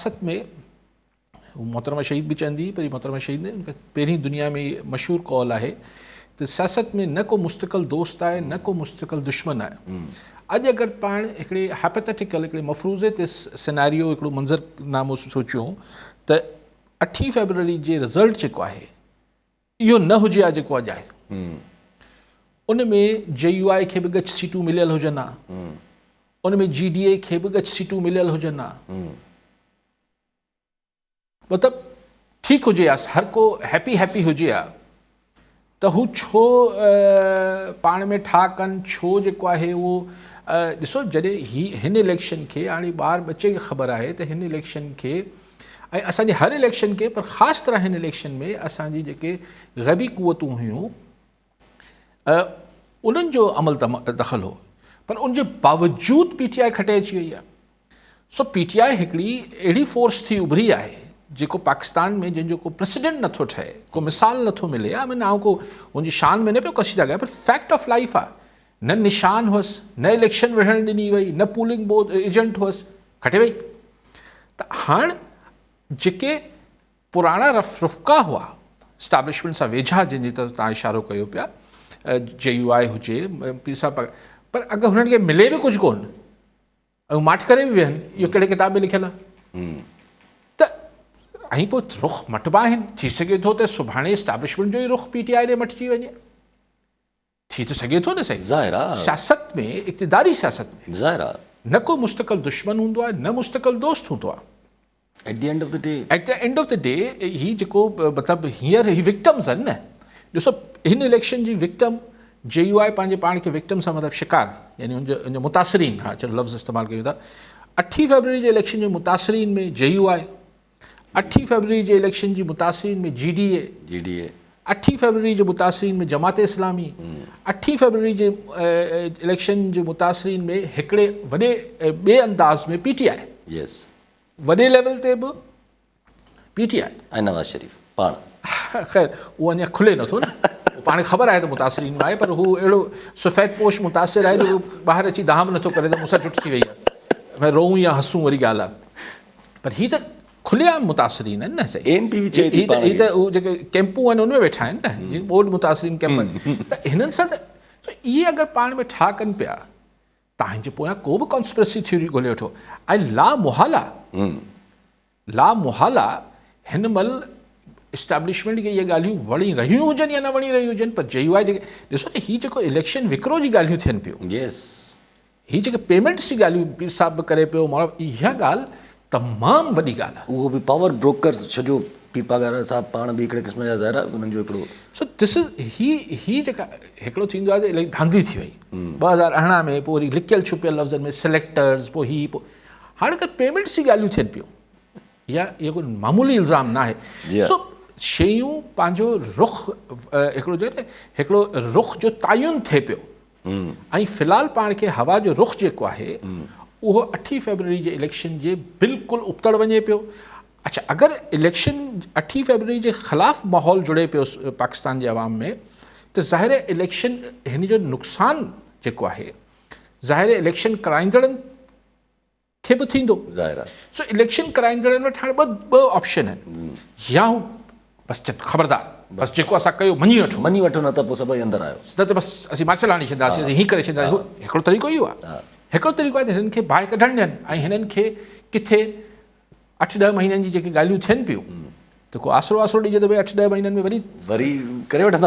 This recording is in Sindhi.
سياست ۾ محترمه شهيد به چوندي هئي پر هي محترمه شهيد نه پهرين دنيا ۾ مشهور قول آهي ته سياست ۾ نه ڪو مستقل دوست آهي نه ڪو مستقل دشمن آهي. اڄ اگر پاڻ هڪڙي هائپوٿيٽيڪل هڪڙي مفروضي تي سيناريو هڪڙو منظر نامو سوچيون ته اٺين فيبروري جي رزلٽ جيڪو آهي اهو نه هجي ها جيڪو اڄ آهي ان ۾ جي يو آء کي به ڳچ سيٽون مليل هجن ها ان ۾ جي ڊي اي کي به ڳچ سيٽون مليل هجن ها مطلب ٺيڪ هجي ها هر ڪو هيپي هيپي هجي ها ته هو ڇو پاڻ ۾ ٺاهه ڪن ڇو جيڪو آهي اهو ڏسو جڏهن هي هن اليڪشن کي هاڻي ٻار ٻچي کي خبر آهي ته هن اليڪشن کي ۽ اسان جي هر اليڪشن کي پر خاص طرح هن اليڪشن ۾ اسان جي جيڪي غيبي قوتون هيون انهن جو عمل دخل هو پر ان جي باوجود پي ٽي آء کٽي اچي وئي آهي سو پي ٽي آء هڪڙي اهڙي فورس ٿي اڀري آهي جيڪو پاڪستان ۾ جنهن جو ڪو پريسيڊنٽ نٿو ٺهي ڪو مثال نٿو ملي آء مين آئون ڪو ان جي شان ۾ نه پيو قصيدا ڳايان پر فيڪٽ آف لائف آهي نه نشان هئس نه اليڪشن وڙهڻ ڏني وئي نه پولنگ بوٿ ايجنٽ هئس کٽي وئي ته هاڻ جيڪي پراڻا رف رفقا هئا اسٽيبلشمينٽ سان ويجها جن جي طرف تان اشارو ڪيو پيا جي يو آء هجي پير صاحب پر اگر هنن کي ملي به ڪجهه ڪون ۽ ماٺ ڪري به ويهن اهو ڪهڙي ڪتاب ۾ لکيل آهي ته ۽ پوء رخ مٽبا آهن ٿي سگهي ٿو ته سڀاڻي اسٽيبلشمينٽ جو ئي رخ پي ٽي آء ڏي مٽجي وڃي ٿي ته سگهي ٿو نه سائين. ظاهر آ. سياست ۾ اقتداري سياست ۾. ظاهر آ. نه ڪو مستقل دشمن هوندو آهي نه مستقل دوست هوندو آهي. At the end of the day. At the end of the day هي جيڪو مطلب هينئر هي وڪٽمز آهن نه ڏسو هن اليڪشن جي وڪٽم جي يو آء پنهنجي پاڻ کي وڪٽم سان مطلب شڪار يعني ان جو ان جو متاثرين ها چلو لفظ استعمال ڪيون ٿا اٺين فيبروري جي اليڪشن جي متاثرين ۾ جي يو آء اٺين فيبروري جي اليڪشن جي متاثرين ۾ جي ڊي اي، جي ڊي اي، اٺين فيبروري جي متاثرين ۾ جماعت اسلامي، اٺين فيبروري جي اليڪشن جي متاثرين ۾ هڪڙي وڏي ٻئي انداز ۾ پي ٽي آء. يس. وڏي ليول تي به پي ٽي آء. ۽ نواز شريف پاڻ. خير اهو اڃا کلي نٿو نه پاڻ کي خبر آهي ته متاثرين ۾ آهي پر هو اهڙو سفيد پوش متاثر آهي جو ٻاهر اچي دانهن به نٿو ڪري ته مون سان چٽ ٿي وئي آهي روئون يا هسون وري ڳالهه آهي. پر هي ته کلي عام متاثرين آهن نه سائين اين پي به چئي ٿي پاڻ هي ته هو جيڪي ڪيمپون آهن ان ۾ ويٺا آهن نه هي ٻوڏ متاثرين ڪيمپ ته هنن سان ته اهي اگر پاڻ ۾ ٺاهه ڪن پيا تان جي پويان ڪو به ڪانسپرسي ٿيوري ڳولي وٺو ۽ لا محاله لا محاله هن مهل اسٽيبلشمينٽ کي اهي ڳالهيون وڻي رهيون هجن يا نه وڻي رهيون هجن پر جي يو آء جيڪي ڏسو ته هي جيڪو اليڪشن وڪرو جي ڳالهيون ٿين پيون يس هي جيڪي پيمينٽس جي ڳالهيون پير صاحب به ڪري پيو ماڻهو اها ڳالهه تمام وڏي ڳالهه آهي. اهو به پاور بروڪرز ڇو جو پير پاڳارا صاحب پاڻ به هڪڙي قسم جا ظاهر آهي انهن جو هڪڙو. سو دس از هي هي جيڪا هڪڙو ٿيندو آهي ته الائي ڌانڌلي ٿي وئي 2018 ۾ پوء وري لڪيل ڇپيل لفظن ۾ سليڪٽرز پوء هي پوء هاڻي ته پيمينٽس جي ڳالهيون ٿين پيون يا اهو ڪو معمولي الزام نه آهي سو شيون پنهنجو رخ هڪڙو جو هڪڙو رخ جو تعين ٿئي پيو ۽ في الحال پاڻ کي هوا جو رخ جيڪو آهي اهو اٺين فيبروري جي اليڪشن جي بلڪل ابتڙ وڃي پيو. اڇا اگر اليڪشن اٺين فيبروري جي خلاف ماحول جڙي پيو پاڪستان جي عوام ۾ ته ظاهر آهي اليڪشن هن جو نقصان جيڪو آهي ظاهر آهي اليڪشن ڪرائيندڙن کي به ٿيندو. ظاهر آهي. سو اليڪشن ڪرائيندڙن وٽ هاڻي ٻه آپشن آهن يا هو بس چون خبردار بس جيڪو اسان ڪيو مڃي وٺو. مڃي وٺو نه ته پوء سڀئي اندر آيو. نه ته بس اسين مارشل هڻي ڇڏنداسين اسين هي ڪري ڇڏنداسين هڪڙو طريقو اهو آهي هڪڙو طريقو آهي ته هنن کي باهه ڪڍڻ ڏين ۽ هنن کي ڪٿي اٺ ڏهه مهينن جي جيڪي ڳالهيون ٿين پيون ته ڪو آسرو آسرو ڏجي ته ڀئي اٺ ڏهه مهينن ۾ وري وري ڪري وٺندا.